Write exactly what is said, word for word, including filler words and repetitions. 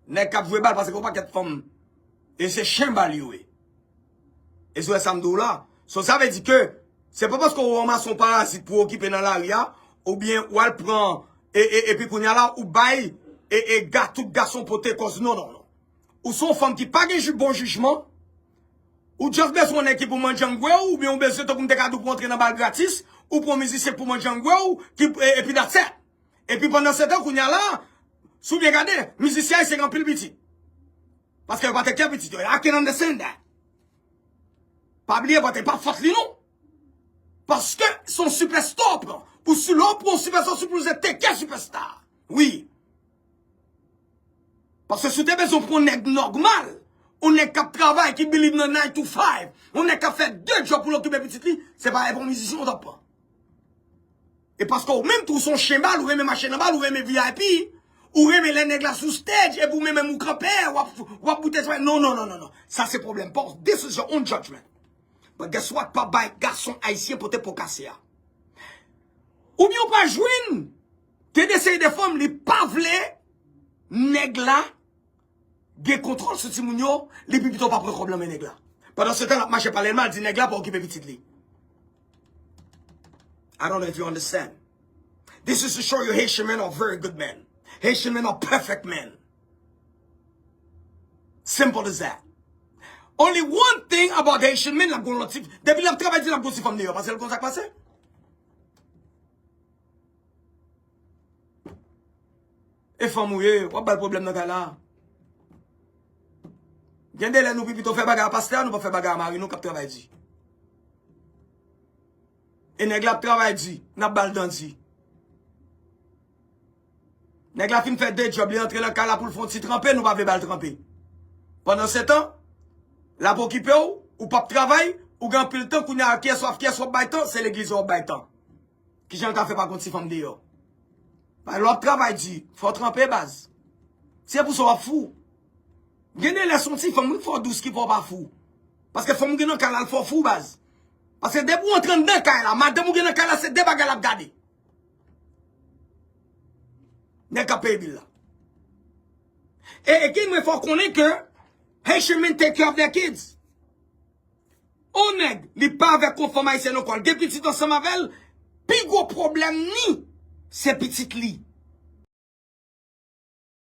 Nèg k ap jwe bal, paske yon pakèt fanm, e se chen bal yo ye. E sou sa m di w la. So, sa vle di ke se pa paske w ranmase yon parazit pou okipe nan lari a, oubyen w al pran, e, e, epi kounye a la, ou bay, e, e, ga, tout gason pote kòz. Non, non, non. Ou se yon fanm ki pa gen ji-, bon jijman. Ou just bezwen yon nèg ki pou mandjangwe w, oubyen ou bezwen tankou m te ka di w pou antre nan bal gratis, ou pran mizisyen pou mandjangwe w, ki, e, epi that's it. Epi pandan se tan, kounye a la, si w byen gade, mizisyen ayisyen gen anpil pitit. Paske yo pa tek kè pitit yo. I can understand that. Pa bliye, pa te pa fòt li non. Paske se yon sipèsta w pran. Ou si lè w pran yon sipèsta, w sipoze tek kè sipèsta. Wi. Paske si w te bezwen pran yon nèg nòmal, yon nèg k ap travay, ki believe nan nine to five, yon nèg k ap fè de djòb pou l okipe pitit li, se pa yon mizisyen w t ap pran. E paske ou menm tou, ou se yon chen bal, ou renmen mache nan bal, ou renmen V I P, ou renmen lè nèg la sou stage, epi ou menm, menm ou kanpe, w ap, w ap boute sou. Non, non, non, non, non. Sa se pwoblèm pa w. This is your own judgment. But guess what? Pa bay gason ayisyen pote po kase a. Oubyen ou pa jwenn. Gen de seri de fanm, li pa vle nèg la gen kontwòl sou timoun yo, li pi pito pa pran kòb nan men nèg la. Pandan se tan, l ap mache pale l mal, di nèg la pa okipe pitit li. I don't know if you understand. This is to show you Haitian men are very good men. Haitian men are perfect men. Simple as that. Only one thing about Haitian men, l ap gon lòt ti, depi l ap travay di l ap gon ti fanm deyò, paske l konn sa k pase. E fanm ou ye, w ap ba l pwoblèm nan kay la. Gen de lè nou pi pito fè bagay a pastè a, nou pa fè bagay a mari nou k ap travay di. E nèg la ap travay di, n ap ba l dan di. Nèg la fin fè de djòb, li antre nan kay la pou l fè yon ti tranpe, nou pa vle ba l tranpe. Pandan se tan, l ap okipe w, ou p ap travay, ou gen anpil tan, kounye a kiyès w ap, kiyès w ap bay tan, se legliz w ap bay tan. Kijan l ka fè pa gon ti fanm deyò? Paske lè w ap travay di, fò w tranpe baz. Se pou sa w ap fou. Gen de lè se yon ti fanm wi k fè w dous ki fè w pa fou. Paske fanm ou gen nan kay la, l fè w fou baz. Paske depi w antre anndan kay la, madanm ou gen nan kay la, se de bagay l ap gade. Nèg k ap peye bil la. E, e ki mwen fè w konnen ke Haitian men take care of their kids. On nèg, li pa avèk yon fanm ayisyèn ankò, l gen pitit ansanm avè l, pi gwo pwoblèm ni, se pitit li.